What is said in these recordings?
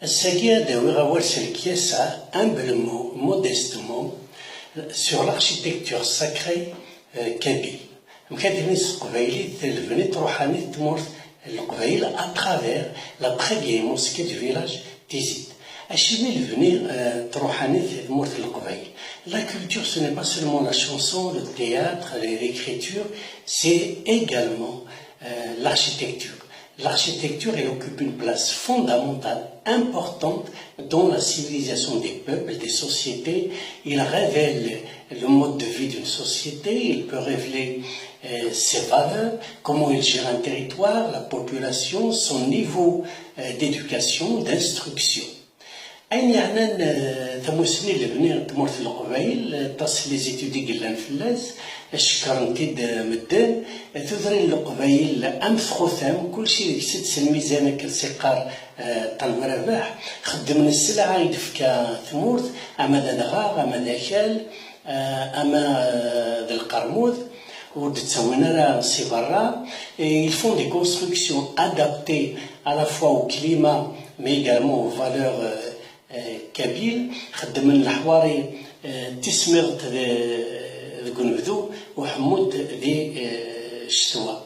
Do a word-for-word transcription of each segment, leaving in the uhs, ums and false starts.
Ass-agi ad awiɣ awal s lekyasa, humblement, modestement, sur l'architecture sacrée, euh, kabyle. Amek ad ini s teqbaylit, lebni n tṛuḥanit n tmurt n Leqbayel à travers la très vieille mosquée du village Tizit. Acimi lebni, euh, n tṛuḥanit n tmurt n Leqbayel? La culture, ce n'est pas seulement la chanson, le théâtre, les- l'écriture, c'est également, euh, l'architecture. L'architecture, elle occupe une place fondamentale, importante dans la civilisation des peuples, des sociétés. Il révèle le mode de vie d'une société, il peut révéler, euh, ses valeurs, comment il gère un territoire, la population, son niveau, euh, d'éducation, d'instruction. Ayen yeɛnan, eh, tamussni n lebni n tmurt n Leqbayel, eh, aṭas n les études i yellan fell-as, eh, cekkren-t-id, eh, medden. Eh, tudrin n Leqbayel am txutam, kulci deg-s s lmizan akken s-iqqar, eh, Ṭaleb Rabaḥ, xeddmen sselɛa i d-tefka tmurt, ama d adɣaɣ, ama d akal, eh, ama, eh, d lqermud, ur d-ttawin ara si berra. Et ils font des constructions adaptées à la fois au climat, mais également aux valeurs, euh, euh, kabyles. Xeddmen leḥwari, euh, tismiḍt de, deg unebdu, uḥemmunt di, euh, ccetwa.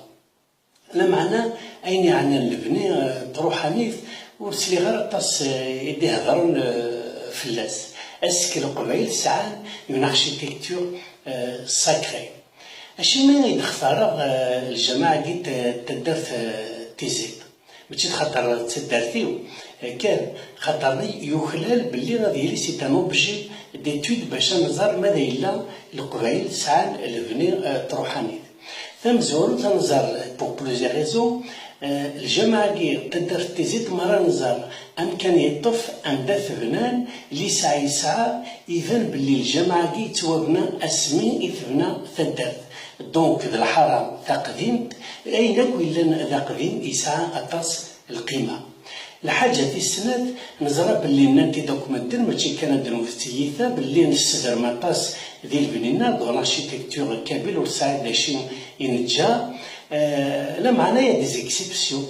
Lameɛna, ayen yeɛnan lebni, euh, n tṛuḥanit, ur sliɣ ara aṭas, euh, i d-ihedren, euh, fell-as. Est-ce que Leqbayel sɛan une architecture, euh, sacrée? Acimi i d-xtareɣ, euh, lǧamaɛ-agi n t-, taddart, euh, Tizit? Mačči d xaṭer d taddart-iw, eh, kan, xaṭer yuklal belli ad yili c'est un objet d'étude bac ad nẓer ma d ayla Leqbayel sɛan lebni, eh, n tṛuḥanit. Tamezwarut ad nẓer, pour plusieurs raisons, eh, lǧamaɛ-agi n taddart Tizit, mi ara nẓer amkan yeṭṭef anda t-bnan, lisɛa yesɛa, iban belli lǧamaɛ-agi yettwabna asmi i tebna taddart. Donc, d lḥara taqdimt, ayen akk yellan d aqdim yesɛa aṭas n lqima. Lḥaǧa tis snat, neẓra belli nnan-t-id akk medden, mačči kan ad d-nwet tiyita, belli nessedrem aṭas di lebni-nneɣ, dans l'architecture kabyle, ur tesɛi d acu i neǧǧa. Euh, lameɛna, il y a des exceptions.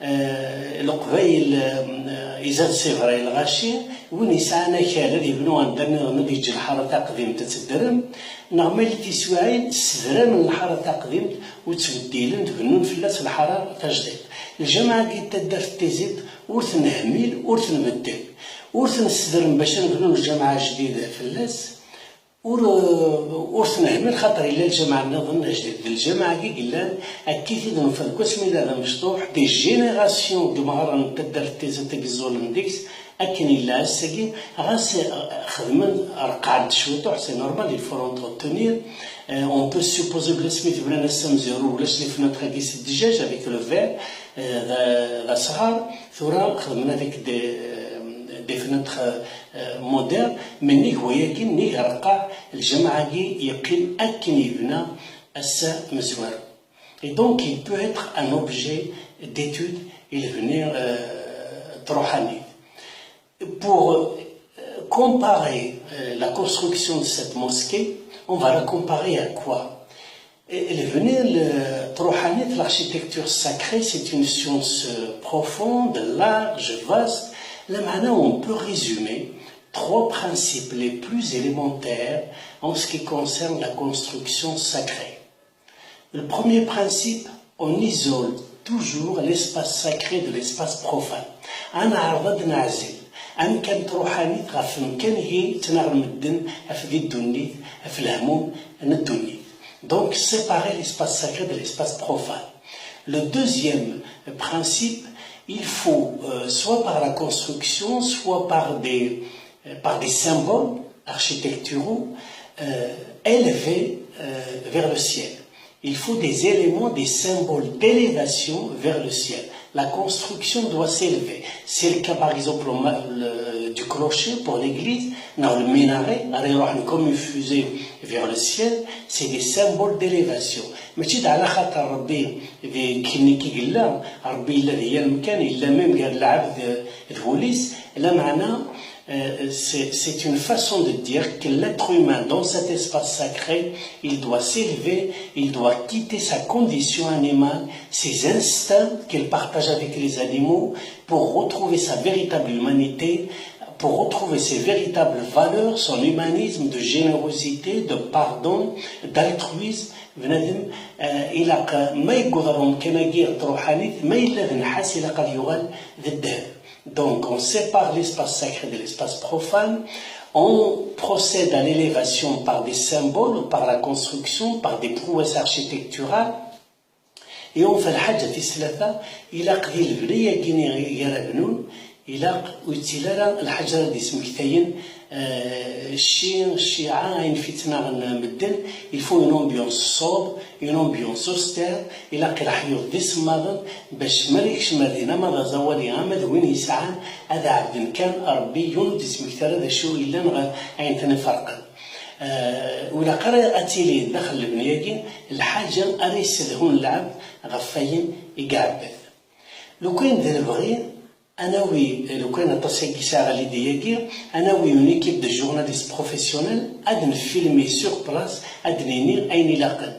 Euh, Leqbayel, euh, izad, c'est vrai, lɣaci, win yesɛan akal ad yebnu anda nniḍen ad yeǧǧ lḥara taqdimt ad teddrem, neɣ ma yella tiswiɛin ssedramen lḥara taqdimt ur ttbeddilen, tbennun fell-as lḥara tajdidt. Lǧameɛ-agi n taddart Tizit ur t-nehmil, ur t-nbeddel, ur t-nessedrem bac ad nebnu lǧameɛ ajdid fell-as. Ur, ur t-nehmil, xaṭer yella lǧameɛ nniḍen ajdid. D lǧameɛ-agi yellan, akka i t-id-nufa deg wasmi yella d amecṭuḥ, des générations n yimeɣran n taddart Tizit i yeẓẓulen deg-s, akken yella ass-agi, ɣas, eh, xedmen, reqqɛen-t cwiṭuḥ, c'est normal, il faut l'entretenir. Euh, on peut supposer belli asmi t-bnan ass amezwaru ulac les fenêtres-agi, c'est déjà avec le verre, euh, d, d asɣar, tura xedmen avec des, euh, des fenêtres, euh, modernes, mais nnig wayagi, nnig reqqeɛ, lǧameɛ-agi yeqqim akken yebna ass amezwaru. Et donc, il peut être un objet d'étude i lebni, euh, n tṛuḥanit. Pour, euh, comparer, euh, la construction de cette mosquée, on va la comparer à quoi? Et le venir, le Trohanit, l'architecture sacrée, c'est une science, euh, profonde, large, vaste. Là, maintenant, on peut résumer trois principes les plus élémentaires en ce qui concerne la construction sacrée. Le premier principe, on isole toujours l'espace sacré de l'espace profane. Ad neɛreḍ ad neɛzel amkan n tṛuḥanit ɣef wemkan i ttnaɣen medden ɣef di ddunit, ɣef lehmum n ddunit. Donc, séparer l'espace sacré de l'espace profane. Le deuxième principe, il faut, euh, soit par la construction, soit par des, euh, par des symboles architecturaux, euh, élever, euh, vers le ciel. Il faut des éléments, des symboles d'élévation vers le ciel. La construction doit s'élever. C'est le cas, par exemple, au ma-, le- du clocher pour l'église, dans le minaret, alors, comme une fusée vers le ciel, c'est des symboles d'élévation. Mačči d ɛla xaṭer Rebbi d kenni i yella, Rebbi yella di yal mkan, yella même gar lɛebd d wul-is, lameɛna Euh, c'est, c'est une façon de dire que l'être humain, dans cet espace sacré, il doit s'élever, il doit quitter sa condition animale, ses instincts qu'il partage avec les animaux, pour retrouver sa véritable humanité, pour retrouver ses véritables valeurs, son humanisme de générosité, de pardon, d'altruisme. بنادم، آه، إلا ق-، ما يقدر ممكن يقير روحانيت، ما إلا ذنحاس إلا قد يغال ذ الدهب. Donc, on sépare l'espace sacré de l'espace profane. On procède à l'élévation par des symboles ou par la construction, par des prouesses architecturales. Et on fait الحاجة ثلاثة إلى قدي البنية كيني يربنون إلى ويتيلارا الحجر دي سمكتين. آه، الشي الشيعة عين في تناغن مدن. Il faut une ambiance sobre, une ambiance austère. إلا قي راح يوض دي سماغن باش ما ريكش مدينة ما زوالي غامد وين يسعى. هذا عبد كان ربي يونو دي سمكتارا ذا شو إلا نغ-، عين تنفرقن. آه، ولا قرا أتيلي داخل البنية الحاجة أريس الهون العبد غفاين يقعبث. لو كان ذا البغي، أنا وي، لو كان أطاسيكي ساعة ليدياكي، أنا وي اون ايكيب دو جورناليست بروفيسيونيل، أد نفيلمي سور بلاس، أد نيني أين يلاقن.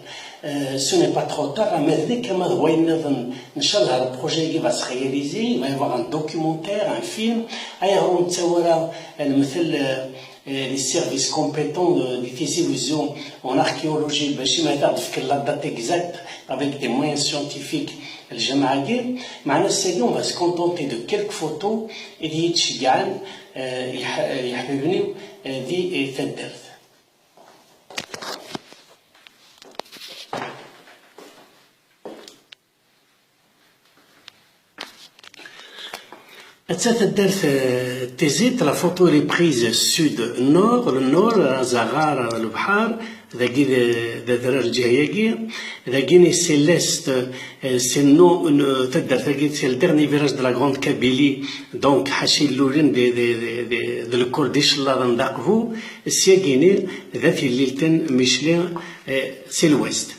آه، سو ني با ترو تار، ما ذلك كما هو ينظن، إن شاء الله البروجي كي فاس رياليزي، ما يبغى ان دوكيومونتير، ان فيلم، أي هو متصورة المثل، آه، les services compétents de, des télévisions en archéologie, باش ما تاخذ في la date exacte avec des moyens scientifiques. الجماعة كي معنا السيدي، on va se contenter de quelques photos اللي يتشجعن، آه، يح-، يحببني، آه، دي، آه، تدرت. Atta taddart, euh, Tizit, la photo est prise sud-nord, le nord, azaɣar, lebḥer, dagi d, d adrar lǧiha-yagi, dagini c'est l'est, euh, c'est no-, no-, taddart-agi, c'est le dernier virage de la Grande Kabylie, donc ḥaca illulen d, d, d, d, d lekkur d icellaḍen d aqbu, syagini d at ililten Micli, euh, c'est l'ouest.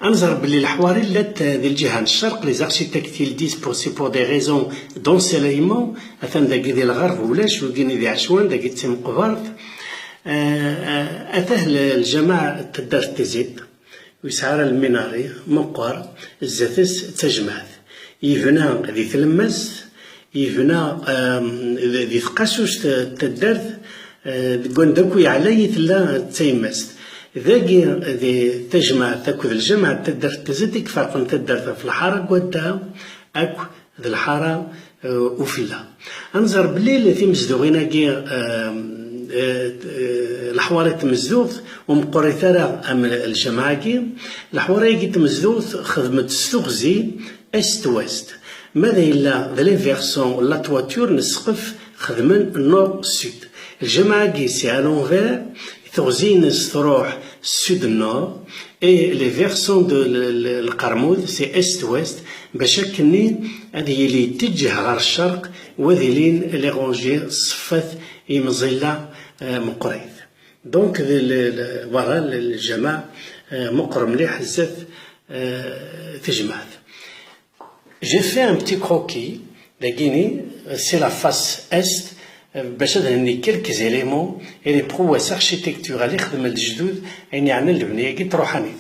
Ad nẓer belli leḥwari llant di lǧiha n ccerq, les architectes ils disent pour, c'est pour des raisons d'ensoleillement, atan dagi di lɣerb ulac, wigini di ɛecwan, dagi d timeqbert. Eh, eh, atah l-, lǧameɛ n taddart Tizit, ur yesɛi ara lminari, meqqer, zdat-s d tajmaɛt. Yebna di tlemmast, yebna, ehm, di, di tqasust n taddart, eh, deg wanda akk yeɛlay i tella d tayemmast. Dagi, di tajmaɛt akked lǧameɛ n taddart Tizit i iferqen taddart ɣef lḥara n wadda akk d lḥara, eh, ufella. Ad nẓer belli timezduɣin-agi, ehm, eh, eh, leḥwari n tmezduɣt ur meqqrit ara am lǧameɛ-agi. Leḥwari-agi n tmezduɣt xedment s tuɣzi, est-ouest. Ma d yella d les versants, la toiture n ssqef xedmen nord-sud. Lǧameɛ-agi c'est à l'envers, teɣzi-ines tṛuḥ sud-nord, et les versants de l-, l-, lqermud c'est est-ouest, bac akkenni ad yili yettejjeh ɣer ccerq, u ad ilin les rangées ṣṣeffat imẓilla, eh, meqqrit. Donc, d-, l-, l-, voilà, l-, lǧameɛ, eh, meqqer mliḥ zdat, eh, tejmaɛt. J'ai fait un petit croquis, dagini, c'est la face est, eh, bac ad nenni quelques éléments, et les prouesses architecturales i xedmen lejdud, ayen yeɛnan lebni-agi n truḥanit.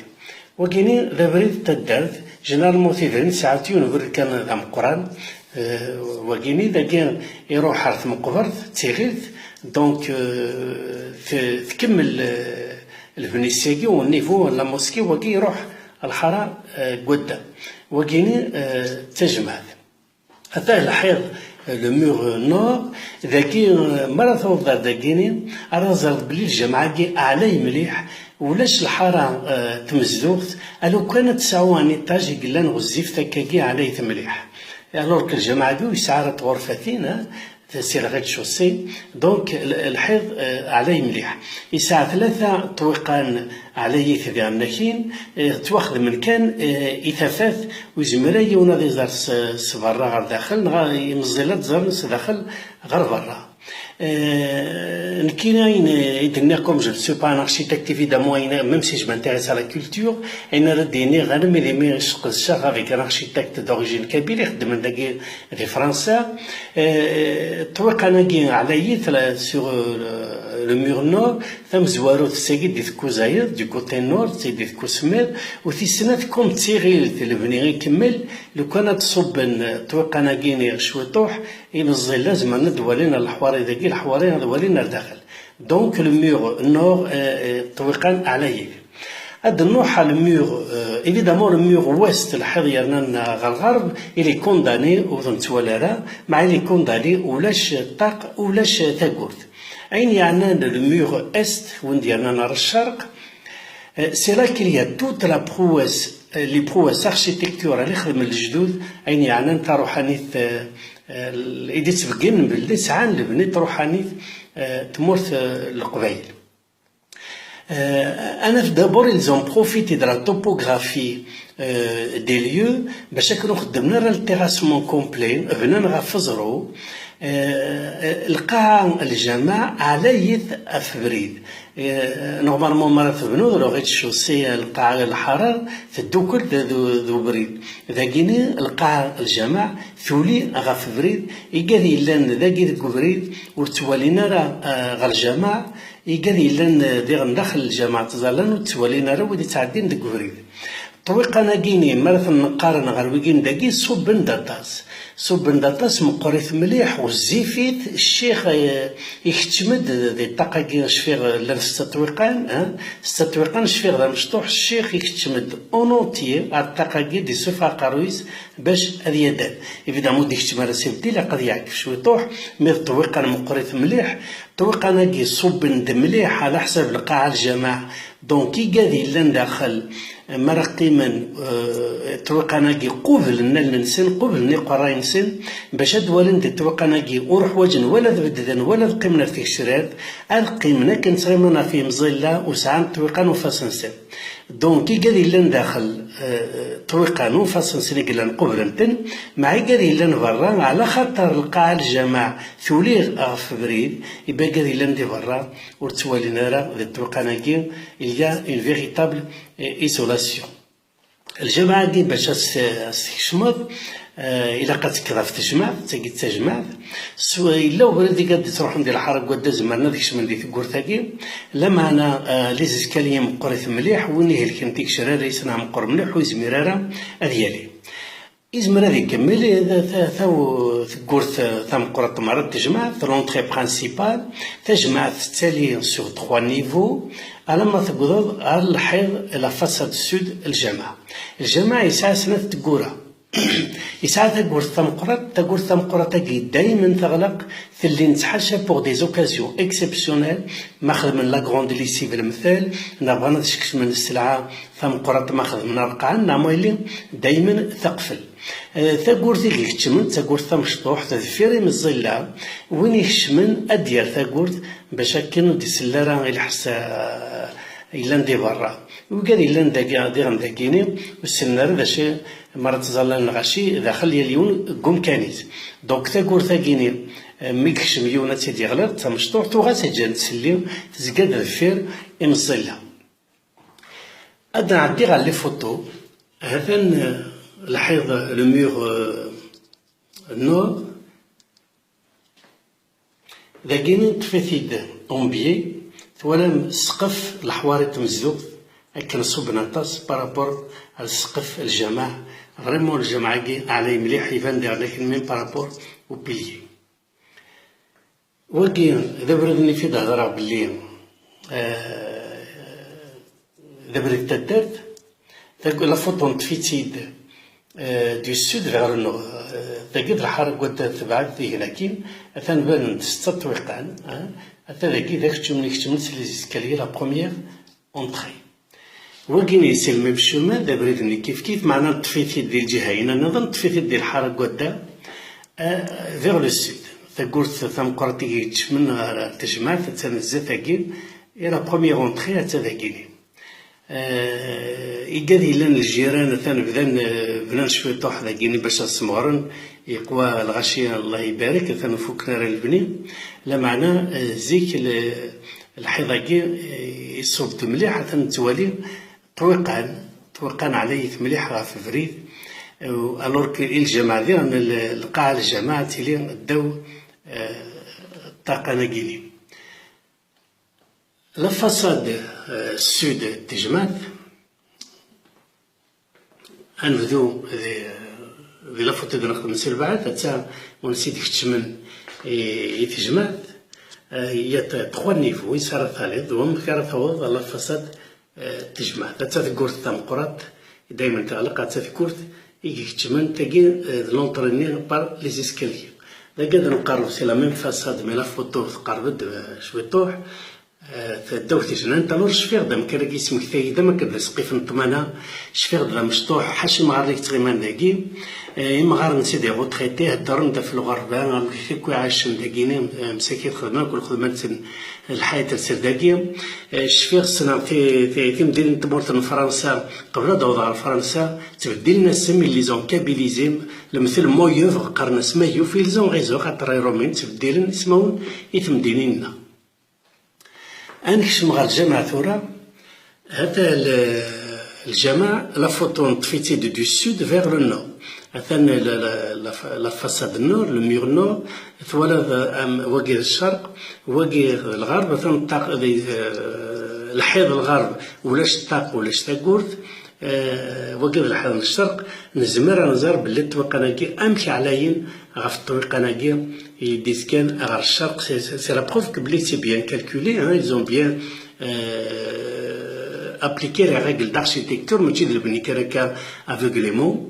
Wagini d abrid n taddart, généralement tidrin sɛant yiwen ubrid kan d ameqqran, eh, wagini dagi iruḥ ɣer tmeqbert, d tiɣilt, donc, eh, t-, tkemmel, eh, lebni-s-agi, au niveau n la mosquée, wagi iruḥ lḥara, eh, n wadda. Wagini, eh, d tajmaɛt. Atah lḥiḍ, eh, le mur, eh, nord, dagi, eh, mi ara tawḍeḍ ar dagini, ara teẓreḍ belli lǧameɛ-agi ɛlay mliḥ, ulac lḥara, eh, n tmezduɣt, alukan ad tesɛu un étage i yellan ɣezzifet akkagi ɛlayet mliḥ. Alors que lǧameɛ-agi ur yesɛi ara tɣurfatin, eh, c'est le rez-de-chaussée. Donc, l-, lḥiḍ, eh, ɛlay mliḥ. Yesɛa tlata ṭṭwiqan ɛlayit d iɣennakin, eh, ttwaxedmen kan, eh, i tafat, ur yezmir ara yiwen ad iẓer s, s berra ɣer daxel, neɣ imeẓẓil ad ẓren s daxel ɣer berra. Euh, nekkini ayen i d-nniɣ, comme je ne suis pas un architecte, évidemment, ayen, même si je m'intéresse à la culture, ayen ara d-iniɣ, almi d imi sqedceɣ avec un architecte d'origine kabyle, ixeddmen dagi di Fransa, euh, ṭṭwiqan-agi ɛlayit la, sur, euh, le, le mur nord, tamezwarut tagi di Tekkuzayeḍ, du côté nord, tagi di Tekkusemmiḍ, u tis snat, comme d tiɣilt, lebni ikemmel, lukan ad ṣubben ṭṭwiqan-agi-nni cwiṭuḥ, imeẓẓilla zemren ad walin ar leḥwari dagi, leḥwari ad walin ar daxel. Donc, le mur nord, euh, euh, ṭṭwiqan ɛlayit. Ad nruḥ ar le mur, euh, évidemment, le mur ouest, lḥiḍ yernan ɣer lɣerb, il est condamné, ur t-nettwali ara, ma il est condamné, ulac ṭṭaq, ulac tagurt. Ayen yeɛnan le mur est, win d-yernan ar ccerq, euh, c'est là qu'il y a toute la prouesse, euh, les prouesses architecturales i xedmen lejdud, ayen yeɛnan taruḥanit, euh, euh, i d-ittbegginen belli sɛan lebni n tṛuḥanit, euh, tmurt, euh, n Leqbayel. Euh, anaf d'abord, ils ont profité de la topographie, euh, des lieux, bac akken ur xeddmen ara le terrassement complet, bnan ɣef uẓru, euh, lqaɛa n lǧameɛ ɛlayet ɣef ubrid. Euh, normalement, mi ara tebnuḍ le rez-de-chaussée, lqaɛa n lḥaṛa, teddukel d, d, d ubrid. Dagini, lqaɛa n lǧameɛ tuli ɣef ubrid, igad yellan dagi deg ubrid, ur ttwalin ara, euh, ɣer lǧameɛ, igad yellan, euh, diɣen daxel lǧameɛ ttẓallan, ur ttwalin ara wid ittɛeddin deg ubrid. Ṭṭwiqan-agi-ni, mi ara ten-neqqaren ɣer wigi n dagi, ṣubben-d aṭas. Ṣubben-d aṭas, meqqrit mliḥ, ɣezzifit, ccix, eh, ikeččem-d di ṭṭaq-agi, cfiɣ, eh, llan setta ṭṭwiqan, eh? Setta ṭṭwiqan, cfiɣ d amecṭuḥ, ccix ikeččem-d en entier ar ṭṭaq-agi, d-isuffeɣ aqerruy-is bac ad yader. Évidemment, ur d-ikeččem ara s ibeddi, ilaq ad yeɛkef cwiṭuḥ, mi d ṭṭwiqan meqqrit mliḥ, ṭṭwiqan-agi ṣubben-d mliḥ, ɛla ḥsab lqaɛa lǧameɛ, Donc, igad yellan daxel, mi ara qqimen, euh, ṭṭwiqan-agi qublen allen-nsen, qublen iqerray-nsen, bac ad walin di ṭṭwiqan-agi ur ḥwaǧen wala ad bedden, wala ad qqimen ɣef tgecrar, ad qqimen akken ttɣiman ɣef yimẓilla u sɛan ṭṭwiqan ufasen-nsen. Donc, igad yellan daxel, euh, ṭṭwiqan ufasen-nsen i yellan qublen-ten, meɛna igad yellan berra, ɛla xaṭer lqaɛa lǧameɛ tuli ɣef ubrid, ibagad yellan di berra, ur ttwalin ara di ṭṭwiqan-agi, il y a une véritable, eh, isolation. Lǧameɛ-agi bac ad s-, ad s-tkecmeḍ, eh, ilaq ad tekkeḍ ɣef tejmaɛt, d tagi d tajmaɛt. S-, yella ubrid i ad d-ittruḥun di lḥara n wadda, zemren ad kecmen di tewwurt-agi. Lameɛna, eh, les escaliers meqqrit mliḥ, win ihelken tigecrar-is neɣ meqqer mliḥ, ur yezmir ara ad yali. Izmer ad ikemmel, eh, ta-, ta-, tewwurt, eh, tameqqrant merra n tejmaɛt, l'entrée principale, tajmaɛt tettali sur trois niveaux, alamma tewwḍeḍ ɣer lḥiḍ, la façade sud n lǧameɛ. Lǧameɛ yesɛa snat teggura. Yesɛa tagurt tameqqrant, tagurt tameqqrant-agi daymen teɣleq, telli nettḥaca pour des occasions exceptionnelles, ma xedmen la grande lessive lemtel, neɣ bɣan ad skecmen sselɛa tameqqrant ma xedmen arqaɛen, neɣ ma yelli daymen teqfel. Eh, tagurt i ikeččmen d tagurt tamecṭuḥt, deffir imeẓẓilla, win ikecmen ad d-yerr tagurt bac akken ur d-isell ara i lḥess, eh, yellan di berra. Wigad yellan dagi, diɣen dagini, ur ssinen ara d acu, mi ara ttẓallan lɣaci, daxel yal yiwen deg umkan-is. Donc tagurt-agini, eh, mi yekcem yiwen ad tt-id-yeɣleq, d tamecṭuḥt, tuɣ-as ǧǧan tselli, tezga-d deffir imeẓẓilla. Ad nɛeddi ɣer les photos. Hatan, euh, lḥiḍ, le mur, euh, nord. Dagini ṭṭef-it-id en biais. Twalam ssqef leḥwari n tmezduɣt akken ṣubben aṭas par rapport ar ssqef lǧameɛ. Vraiment lǧameɛ-agi ɛlay mliḥ, iban daɣen akken même par rapport au pilier. Wagi d abrid-nni fi d-hedreɣ belli, eh, d abrid n taddart. Tag-, la photo neṭṭef-itt-id, eh, du sud vers le nord. Eh, tagi d lḥara n waddad tebɛed dihin akkin. Atan banen-d setta ṭṭwiqan, eh. Ata dagi d akeččum-nni ikeččmen s les escaliers, la première entrée. Wagi-nni c'est le même chemin, d abrid-nni kifkif, meɛna neṭṭef-it-id di lǧiha-ina nniḍen, neṭṭef-it-id di lḥara n wadda, eh, vers le sud. Tagurt tameqqrant i ikeččmen ɣer tejmaɛt, attan zdat-agi, et la première entrée, atta dagini. Eh, igad yellan ljiran, atan bdan, eh, bnan cwiṭuḥ dagini bac ad smeɣren, Yeqwa lɣaci, Allah ibarek, atan ur fukken ara lebni. Lameɛna, eh, zik l-, lḥiḍ-agi, eh, iṣubb-d mliḥ, atan nettwali ṭṭwiqan, ṭṭwiqan ɛlayit mliḥ ɣef ubrid, eh, alors que i lǧameɛ diɣen l-, lqaɛa n lǧameɛ tili ddaw, eh, ṭṭaqa-nagini. La façade, euh, sud n tejmaɛt, ad nebdu di, di la photo i d-nexdem si lbeɛd, atta unsi d-keččmen i, i tejmaɛt. Euh, il y a t-, trois niveaux, is ara taliḍ, d wamek ara taweḍ ɣer la façade, euh, n tejmaɛt. Atta tewwurt tameqqrant, daymen teɣleq, atta tewwurt i ikeččmen, tagi, euh, d l'entrée-nni par les escaliers. Dagi ad nqerreb, c'est la même façade, mais la photo tqerreb-d, euh, cwiṭuḥ. Eh, ddaw tejnant, alors cfiɣ-d amkan-agi yesmektay-d am akken d asqif n ṭṭmana, cfiɣ-d d amecṭuḥ, ḥaca imɣaren i yettɣiman dagi. Eh, imɣaren c'est des retraités, heddren-d ɣef lɣerba, amek akk i ɛacen dagini, eh, msakit xedmen akk lxedma-nsen, lḥayat-nsen dagi. Eh, cfiɣ ssneɣ ti-, ti-, timdinin n tmurt n Fransa, qbel ad awḍeɣ ɣer Fransa, ttbeddilen asem, ils les ont kabilisés, lemtel Moyeuf, qqaren-as Mayouf, ils ont raison, xaṭer Iṛumyen ttbeddilen ismawen i temdinin-nneɣ. Ad nekcem ɣer lǧameɛ tura. Hata l-, lǧameɛ, la photo neṭṭef-itt-id du sud vers le nord. Atan la, la, la, la façade nord, le mur nord, twalaḍ, am, wagi d ccerq, wagi d lɣerb, atan ṭṭaq, di, eh, lḥiḍ lɣerb, ulac ṭṭaq, ulac tagurt. Eh, wagi d lḥiḍ n ccerq, nezmer ad nẓer belli ṭṭwiqan-agi amek ɛlayen ɣef ṭṭwiqan-agi i d-izgan ɣer ccerq. C'est, c'est, c'est la preuve que belli c'est bien calculé, hein, ils ont bien, euh, appliqué les règles d'architecture, mačči d lebni kan akka aveuglément.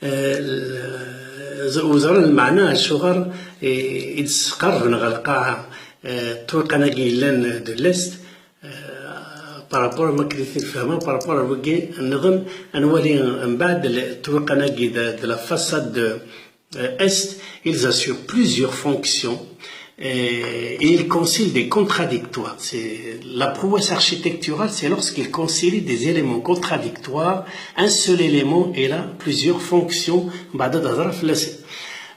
Eh, l-, ẓ-, ur ẓran lmeɛna acuɣer i, i d-sqerben ɣer lqaɛa, eh, ṭṭwiqan-agi yellan de l'est, eh, par rapport, ma akken i t-id-fehmeɣ, par rapport ar wigi nniḍen, ad nwali mbeɛd l-, ṭṭwiqan-agi de, de la façade de, euh, est, ils assurent plusieurs fonctions, euh, et ils concilient des contradictoires. C'est, la prouesse architecturale, c'est lorsqu'ils concilient des éléments contradictoires, un seul élément, il a plusieurs fonctions. Mbeɛd ad nehder fell-asen.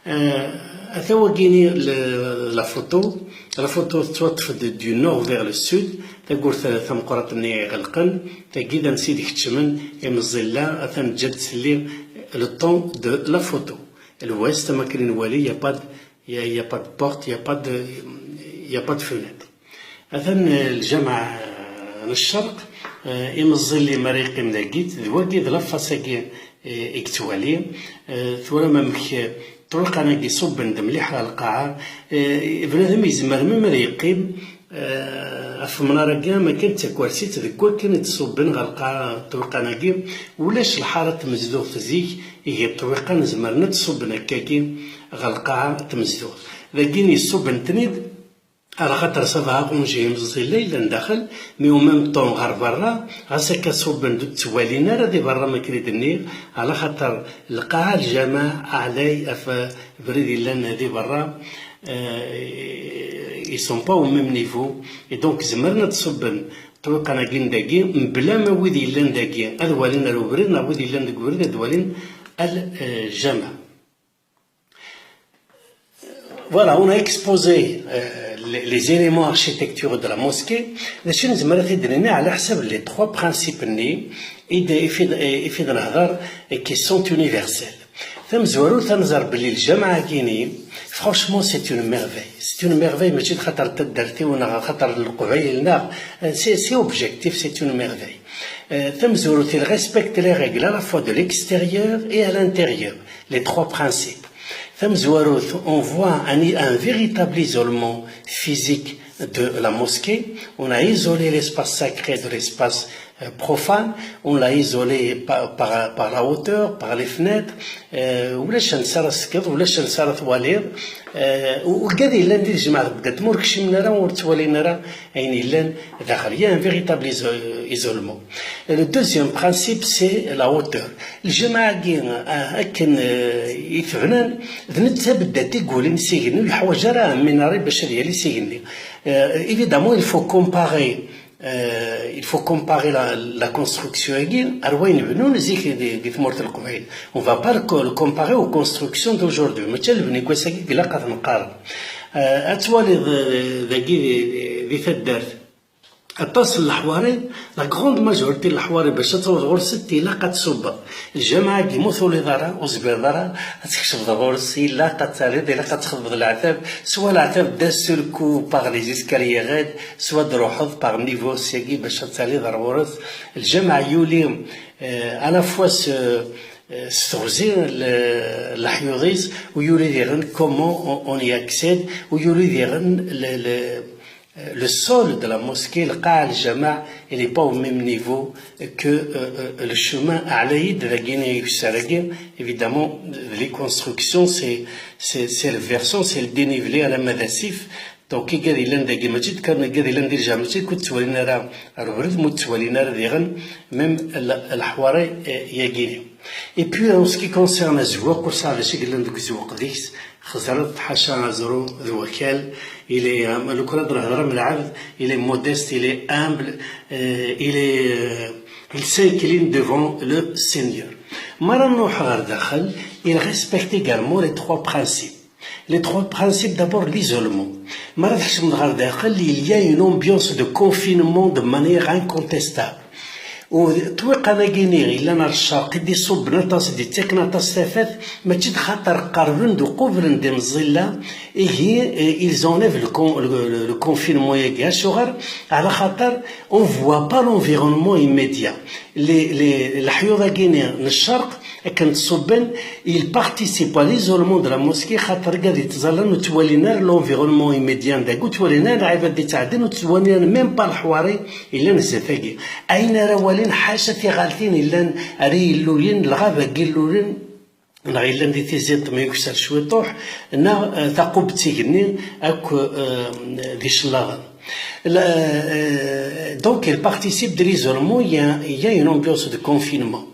Euh, ata wagini le-, la photo, la photo tettwaṭṭef-d du nord vers le sud, tagurt tameqqrant-nni iɣelqen, tagi d ansi d-keččmen imeẓẓi-nni, atan ǧǧan-d fell-i le ton de la photo. L'ouest, am akken i nwali, il y a pas de, il y a, il y a pas de porte, il y a pas de, il y a pas de fenêtre. Atan, eh, lǧameɛ, eh, n ccerq, eh, imeẓẓi-nni mi ara yeqqim dagi, d wagi, d la face-agi, eh, i yettwali. Eh, twalam amek, eh, ṭṭwiqan-agi ṣubben-d mliḥ ɣer lqaɛa. Eh, bnadem yezmer même ad yeqqim, eh, ɣef umnar-agi, am akken d takersit, deg wakken i d-ṣubben ɣer lqaɛa ṭṭwiqan-agi. Ulac lḥara n tmezduɣt zik, ihi ṭṭwiqan zemren ad d-ṣubben akkagi ɣer lqaɛa n tmezduɣt. Dagini ṣubben-ten-id, alaxaṭer ça va arranger imeẓẓi-nni yellan daxel, mais en même temps ɣer berra, ɣas akka ṣubben-d ur ttwalin ara di berra, ma akken i d-nniɣ, alaxaṭer lqaɛa, lǧameɛ, ɛlay ɣef ubrid yellan di berra, euh, ils sont pas au même niveau, et donc zemren ad ṣubben ṭṭwiqan-agi n dagi, mebla ma wid yellan dagi ad walin ar ubrid, neɣ wid yellan deg ubrid ad walin al, euh, lǧameɛ. Voilà, on a exposé, euh, les, les éléments architecturaux de la mosquée. D acu nezmer ad t-id-nini ɛla ḥsab les trois principes-nni i d-, i fi-, i fi d-nehder, et qui sont universels. Tamezwarut, ad nẓer belli lǧameɛ-agi-ni, franchement, c'est une merveille. C'est une merveille, mačči d xaṭer n taddart-iw neɣ xaṭer n Leqbayel, neɣ, euh, c'est, c'est objectif, c'est une merveille. Euh, tamezwarut, il respecte les règles à la fois de l'extérieur et à l'intérieur, les trois principes. Tamezwarut, on voit un, un véritable isolement physique de la mosquée. On a isolé l'espace sacré de l'espace, euh, profane. On l'a isolé par, par, par la hauteur, par les fenêtres. Euh, ulac ansa ara teskiḍ, ulac ansa ara twaliḍ. Euh, u-, ugad yellan di tejmaɛt n Bgad, ma ur kcimen ara, ur ttwalin ara ayen yellan daxel. Il y a un véritable iso-, isolement. Le deuxième principe, c'est la hauteur. Lǧameɛ-agi, ah, akken, eh, i t-bnan, d netta beddat i yulin s igenni, ur yeḥwaǧ ara minari bac ad yali s igenni. Eh, évidemment, il faut comparer Euh, il faut comparer la, la construction-agi ar wayen bnun zik di, di tmurt n Leqbayel. On va pas le co-, le comparer aux constructions d'aujourd'hui. Mačči lebni n wass-agi i ilaq ad t-neqqar. Euh, ad twaliḍ, euh, dagi di, di, di taddart, aṭas n leḥwari, la grande majorité n leḥwari bac ad taweḍ ɣur-sent ilaq ad tṣubbeḍ. Lǧameɛ-agi ma ur tuliḍ ara, ur tezmireḍ ara ad tkecmeḍ ɣur-s, ilaq ad taliḍ, ilaq ad txedmeḍ leɛtab, soit leɛtab d'un seul coup par les escaliers raides, soit ad truḥeḍ par niveau syagi bac ad taliḍ ar ɣur-s. Lǧameɛ yuli, euh, à la fois s, euh, s teɣzi n le-, leḥyuḍ-is, u yuli diɣen comment on, on y accède, u yuli diɣen le, le, le sol de la mosquée, lqaɛ n lǧameɛ, il n'est pas au même niveau que, euh, euh, le chemin ɛlayit dagi i yusar-agi. Évidemment, les constructions, c'est, c'est, c'est le versant, c'est le dénivelé alamma d asif. Donc, igad yellan dagi, mačči d kan igad yellan di lǧameɛ, mačči d kud ttwalin ara ar ubrid, mu ttwalin ara diɣen, même l-, leḥwari, euh, yagini. Et puis, en ce qui concerne azewwaq, ur sɛiɣ d acu i yellan deg uzewwaq deg-s, xeẓret ḥaca aẓru d wakal, il est, euh, lukan ad nehder am lɛebd, il est modeste, il est humble, euh, il est, euh, il s'incline devant le Seigneur. Mi ara nruḥ ɣer daxel, il respecte également les trois principes. Les trois principes, d'abord, l'isolement. Mi ara tkecmeḍ ɣer daxel, il y a une ambiance de confinement de manière incontestable. U ṭṭwiqan-agi-nni yellan ar ccerq i d-iṣubben aṭas, i d-ittaken aṭas tafat, mačči d xaṭer qerben-d u qublen-d imeẓẓilla, ihi, eh, ils enlèvent le con-, le, le, le confinement-agi. Acuɣer? Ɛla xaṭer on voit pas l'environnement immédiat. Les, les, leḥyuḍ-agi-nni n ccerq, akken ttṣubben, ils participent à l'isolement de la mosquée, xaṭer igad yettẓallan ur ttwalin ara l'environnement immédiat n dagi, ur ttwalin ara lɛibad d-ittɛeddin, ur ttwalin ara même pas leḥwari yellan zdat-agi. Ayen ara walin, ḥaca tiɣaltin yellan ar i illuyen, lɣaba n yilluyen, neɣ yellan di tiziḍt mi yukser cwiṭuḥ, neɣ, euh, taqubt igenni akk, euh, d icellaɣen. La, euh, donc, il participe de l'isolement, il y a, il y a une ambiance de confinement.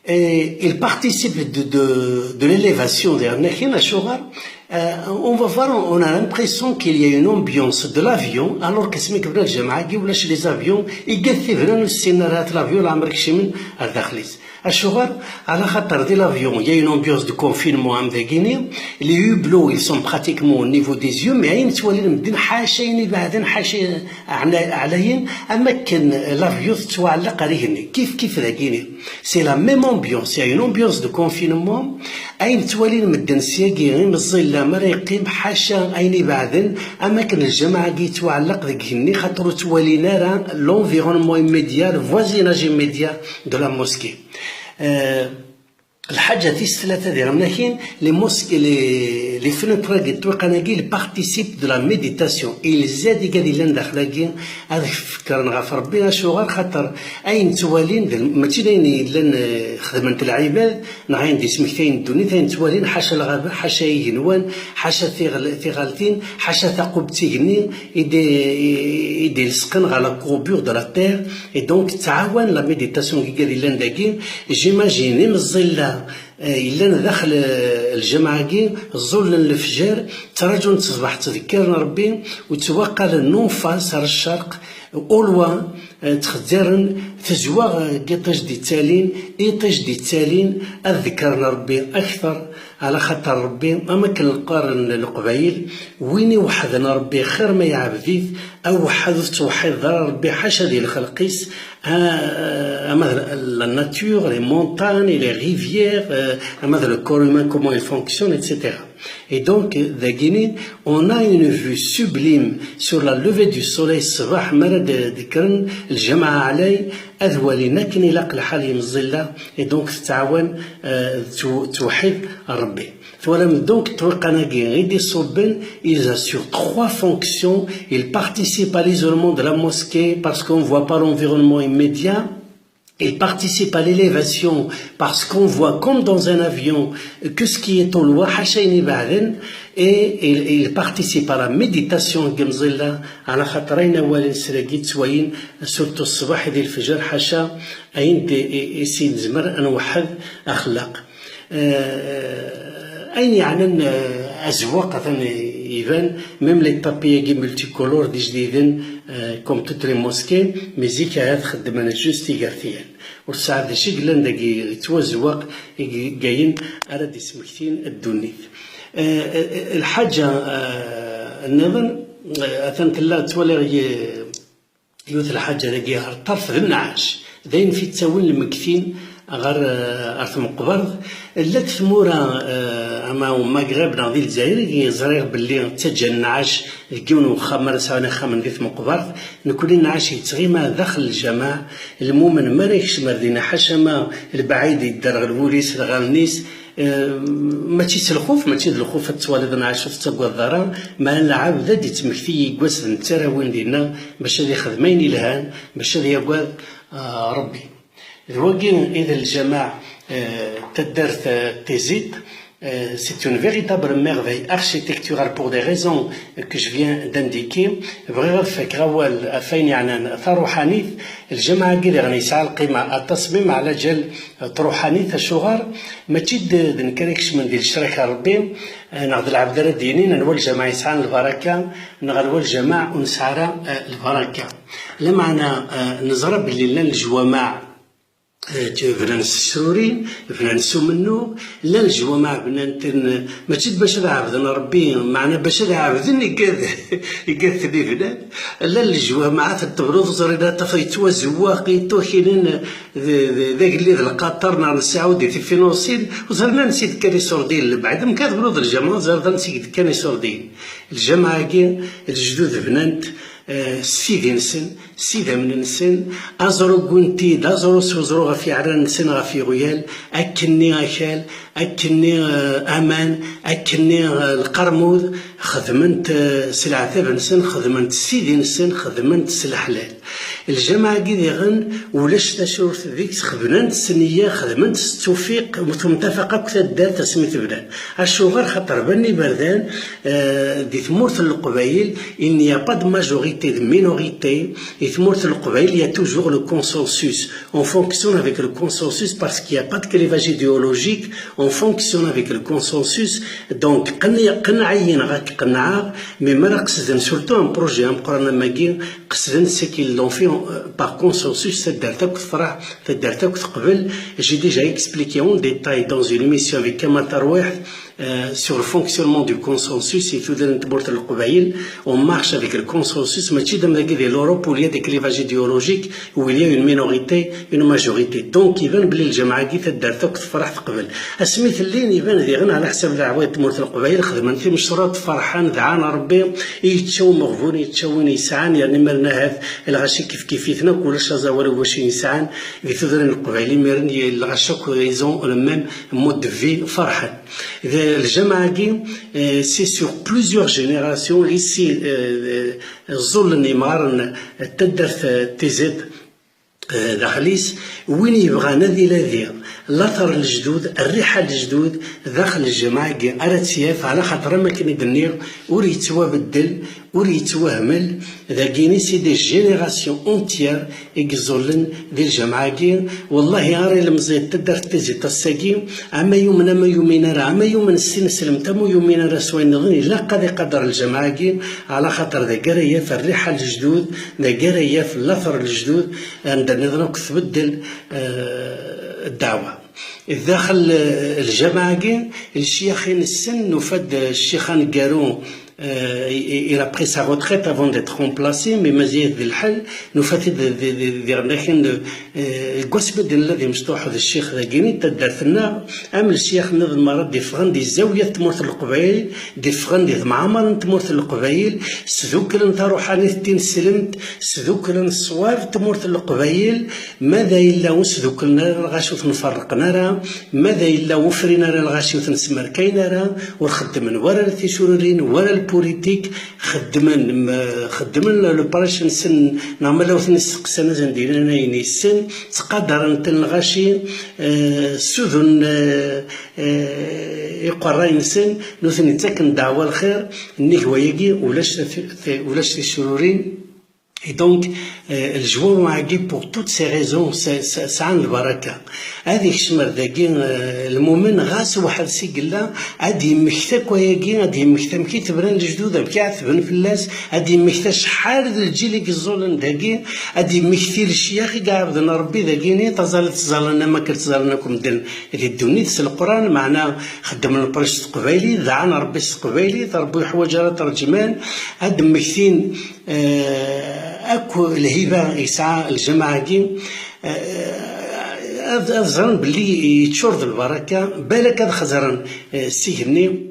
Et il participe de, de, de l'élévation des Arnakin à Shogar. Euh, on va voir, on a l'impression qu'il y a une ambiance de l'avion, alors que c'est que le Jama'a, les avions, il y a l'avion, la marque Shimin, à Dakhlis. Acuɣer? Ɛla xaṭer di l'avion, il y a une ambiance de confinement am dagini. Les hublots, ils sont pratiquement au niveau des yeux, mais ayen ttwalin medden, ḥaca ayen ibeɛden, ḥaca ɛna-, ɛlayen, am akken l'avion tettwaɛelleq ar igenni. Kif kif dagini. C'est la même ambiance, il y a une ambiance de confinement. Ayen ttwalin medden syagi, imeẓẓi lammer yeqqim, ḥaca ayen ibeɛden, am akken lǧameɛ-agi yettwaɛelleq deg igenni, xaṭer ur ttwalin ara l'environnement immédiat, le voisinage immédiat de la mosquée. Euh, lḥaǧa tis tlata diɣen akin, les mosquées, les, les fenêtres-agi, ṭṭwiqan-agi, ils participent de la méditation. Ilzad igad yellan daxel-agi ad fekkren ɣef Rebbi, acuɣer? Xaṭer ayen ttwalin, d, mačči d ayen yellan, eh, xedment lɛibad, neɣ ayen d-ismektayen ddunit, ayen ttwalin, ḥaca lɣaba, ḥaca igenwan, ḥaca tiɣel-, tiɣaltin, ḥaca taqubt igenni, i d-, i d-ilesqen ɣer la courbure de la terre. Et donc, tettɛawan la méditation n igad yellan dagi. J'imagine imeẓẓi-la, eh, yellan daxel, eh, lǧameɛ-agi, ẓẓullen lefjer, ttraǧun ṣṣbeḥ, ttdekkaren Rebbi, u ttwaqqalen non face ar ccerq, au loin, eh, ttxezzaren, tezwa, eh, deg iṭij d-ittalin, iṭij d-ittalin, ad ḍekkren Rebbi akteṛ, ɛla xaṭer Rebbi, am akken qqaren Leqbayel, win iweḥden Rebbi xir ma iɛbed-it, awḥed ur tettweḥḥideḍ ara Rebbi ḥaca di lxelq-is, ah, ama d la nature, les montagnes, les rivières, euh, ama d le corps humain, comment il fonctionne, et cetera. Et donc, dagini, on a une vue sublime sur la levée du soleil ṣṣbeḥ, mi ara d-, d-kkren lǧameɛ ɛlay, ad walin akken ilaq lḥal imeẓẓi-la, et donc tettɛawan, euh, tettw-, tettweḥḥid Rebbi. Twalam donc ṭṭwiqan-agi i d-iṣubben, ils assurent trois fonctions. Ils participent à l'isolement de la mosquée parce qu'on voit pas l'environnement immédiat. Ils participent à l'élévation parce qu'on voit comme dans un avion que ce qui est au loin, ḥaca ayen ibeɛden, et ils, ils participent à la méditation n yimẓilla, ɛla xaṭer ayen ara walin sragi ttwalin, surtout ṣṣbeḥ di lefjer, ḥaca ayen d-, i, i s-nezmer ad nweḥḥed axellaq. Euh, ayen yeɛnan, euh, Azewwaq atan iban, même les tapis-agi multicolores d ijdiden, euh, comme toutes les mosquées, mais zik ahat xeddmen juste igertiyen. Ur tesɛa d acu i yellan dagi yettwazewwaq i yeggayen ara d-ismektin ddunit. Euh, euh, lḥaǧa, euh, nniḍen, euh, atan tella ttwaliɣ yi-, yiwet lḥaǧa dagi ɣer ṭṭerf d nneɛc, d ayen fi ttawin lmegtin ɣer, eh, ɣer tmeqbert. Llant tmura, eh, ama Magreb neɣ di Lezzayer, i ẓriɣ belli ttaǧǧan nneɛc deg yiwen wexxam ara sɛun ixxamen di tmeqbert. Nekni nneɛc yettɣima daxel lǧameɛ, lmumen mi ara yekcem ar dinna, ḥaca ma lbaɛid yedderɣel wul-is d iɣallen-is, Eh, mačči s lxuf, mačči d lxuf ad twaliḍ nneɛc ur tettagadeḍ ara, meɛna lɛebd ad d-ittmekti yiggwas d netta ara win dinna, bac ad ixdem ayen ilhan, bac ad yagad, ah, Rebbi. D wagi i d lǧameɛ, eh, taddart, eh, Tizit, eh, c'est une véritable merveille architecturale pour des raisons que je viens d'indiquer. Bɣiɣ ad fakeɣ awal ɣef wayen yeɛnan taruḥanit. Lǧameɛ-agi diɣen yesɛa lqima aṭas, mi meɛlaǧal truḥanit. Acuɣer? Mačči d, d nekk ara ikecmen di lecraka n Rebbi, eh, neɣ d lɛebd ara d-yinin anwa lǧameɛ yesɛan lbaraka, neɣ anwa lǧameɛ ur nesɛi ara, eh, lbaraka. Lameɛna, eh, neẓra belli llan lejwameɛ, eh, bnan s tesrurin, bnan s umennuɣ, llan lejwameɛ bnan-ten, eh, mačči d bac ad ɛebden Rebbi, meɛna bac ad ɛebden igad, igad-ten i bnan. Llan lejwameɛ ad ten-tebnuḍ ur ẓrin ara, tafeḍ yettwazewwaq, yeṭṭukinen, d, d, d agellid lqaṭer neɣ nsiɛud di tifinusin, ur ẓrin ansi d-kkan isurdiyen n lebɛid. Amek ad tebnuḍ lǧameɛ ur teẓriḍ ansi d-kkan isurdiyen? Lǧameɛ-agi, lejdud bnan-t, eh, s tidi-nsen, s idammen-nsen, aẓru wwin-t-id, aẓru s uẓru ɣef yeɛrar-nsen, ɣef iɣyal, akkenni akal, akkenni, eh, aman, akkenni, eh, lqermud, xedmen-t, eh, s leɛtab-nsen, xedmen-t s tidi-nsen, xedmen-t s leḥlal. Lǧameɛ-agi diɣen, ulac tacurt deg-s, xedmen-t s nneyya, xedmen-t s ttufiq, temtafaq akk taddart asmi tebnan. Acuɣer? Xaṭer banen iberdan, eh, di tmurt n Leqbayel, il n'y a pas de majorité, de minorité. Di tmurt n Leqbayel, il y a toujours le consensus. On fonctionne avec le consensus parce qu'il n'y a pas de clivage idéologique. On fonctionne avec le consensus. Donc, qen-, qenneɛ-iyi neɣ ad k-qennɛeɣ, mais mi ara qesden surtout un projet ameqqran am wagi, qesden ce qu'ils l'ont fait, euh, par consensus, taddart akk tefreḥ, taddart akk teqbel. J'ai déjà expliqué en détail dans une émission avec Kamal Tarwiḥt, euh, sur le fonctionnement du consensus, i tudrin n tmurt n Leqbayel, on marche avec le consensus, mačči d am dagi di l'Europe où il y a des clivages idéologiques, où il y a une minorité, une majorité. Donc, iban belli lǧameɛ-agi taddart akk tefreḥ teqbel. Asmi tellin, iban diɣen, ɛla ḥsab leɛwayed n tmurt n Leqbayel, xedmen timecrurt, ferḥen, dɛan Rebbi, yečča umeɣbun, yečča win yesɛan, yerna imiren ahat lɣaci kifkif-iten akk, ulac aẓawal n wacu yesɛan di tudrin n Leqbayel imiren, lɣaci akk, ils ont le même mode de vie, ferḥen. D lǧameɛ-agi, eh, c'est sur plusieurs générations, ici, eh, eh, ẓẓullen imɣaren n taddart, eh, Tizit, eh, daxel-is, win yebɣan ad iladi later n lejdud, rriḥa n lejdud, daxel lǧameɛ-agi ara tt-yaf, ɛla xaṭer am akken i d-nniɣ, ur yettwabeddel, ur yettwahmel, dagini c'est des générations entières i yeẓẓullen di lǧameɛ-agi. Wallahi, ara ilemẓi n taddart Tizit ass-agi, ama yumen, ama yumin ara, ama yumen s tineslemt, ama ur yumin ara s wayen nniḍen, ilaq ad iqader lǧameɛ-agi, ɛla xaṭer dagi ara yaf rriḥa n lejdud, dagi ara yaf later n lejdud, anda nniḍen akk tbeddel, eh, ddeɛwa. Daxel, eh, lǧameɛ-agi, lecyax i nessen, nufa-d ccix aneggaru, eh, i-, i-, il a pris sa retraite avant d'être remplacé, mais mazal-it di lḥal, nufa-t-id di, di, di, diɣen akin, eh, deg wasmi d-nella d imecṭuḥ d ccix dagini, taddart-nneɣ, am lecyax nniḍen merra d-iffɣen di zzawya n tmurt n Leqbayel, d-iffɣen di temɛamar n tmurt n Leqbayel, sduklen taruḥanit d tineslemt, sduklen ṣṣwab n tmurt n Leqbayel, ma d ayella ur sduklen ara lɣaci ur ten-ferrqen ara, ma d ayella ur frin ara lɣaci ur ten-smerkayen ara, ur xeddmen wara ticururin, wara lpulitik, xeddmen, m-, xeddmen le prêche-nsen, neɣ ma la ur ten-isteqsan ad sen-d-inin ayen yessen, ttqadaren-ten lɣaci, eh, ssuden, eh, eh, iqerray-nsen, nutni ttaken ddeɛwa lxir, nnig wayagi ulac, ulac ticururin, Et donc, euh, le jour agi, pour toutes ces raisons, sɛan lbaraka. Ad ikcem ar dagi, euh, lmumen, ɣas weḥd-s i yella, ad yemmekta akk ayagi, ad yemmekta amek i tebran lejdud, amek i ɛetben fell-as, ad yemmekta acḥal d lǧil i yeẓẓulen dagi, ad yemmekti lecyax i iɛebden Rebbi dagini, taẓallit ẓẓalen am akken ttẓallen akk medden di ddunit s Leqran, meɛna xeddmen leqrac s teqbaylit, dɛan Rebbi s teqbaylit, Rebbi ur yeḥwaǧ ara ad t-ṛejmen, ad d-mmektin eh, akk lhiba yesɛa lǧameɛ-agi, eh, ad, ad ẓren belli yeččur d lbaraka, balak ad xeẓren, eh, s igenni,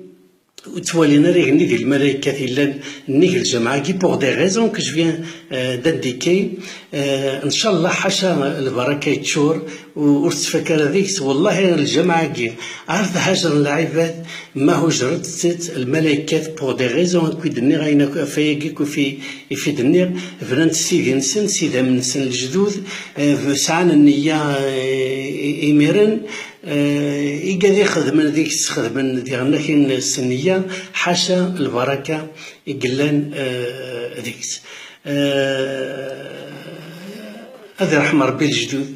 ur ttwalin ara igenni di lmalaykat yellan nnig lǧameɛ-agi, pour des raisons que je viens, eh, d'indiquer. Eh, ncallah, ḥaca lbaraka yeččur, u-, ur tettfak ara deg-s. Wallahi, lǧameɛ-agi, ar thaǧren lɛibad, ma hujret-tt lmalaykat, pour des raisons, akk i d-nniɣ, ayen akk, ɣef wayagi akk i fi-, i fi d-nniɣ, bnan-tt s tidi-nsen, s idammen-nsen lejdud, eh, sɛan nniya, eh, i-, imiren, eh, igad ixedmen deg-s, xedmen diɣen akin s nniya, ḥaca lbaraka i yellan, eh, deg-s. Eh, ad irḥem Rebbi lejdud.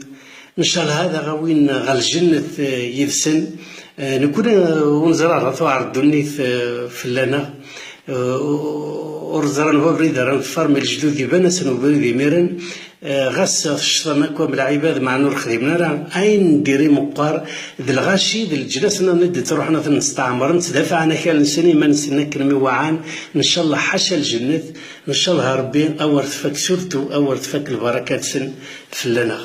Ncallah ad aɣ-awin ɣer ljennet, eh, yid-sen. Eh, nekkni, eh, ur neẓri ara tuɛer ddunit, eh, fell-aneɣ. Eh, ur ẓran abrid ara neḍfer, mi lejdud iban-asen ubrid imiren. Eh, ɣas tecḍan akk am lɛibad, meɛna ur xdimen ara ayen n diri meqqar, d lɣaci, d leǧnas-nniḍen i d-ittruḥen ad ten-nesteɛmren, ttdafɛen akal-nsen, iman-nsen akken mi waɛan. Ncallah ḥaca ljennet, ncallah Rebbi awer tfak, surtout awer tfak lbaraka-nsen fell-aneɣ.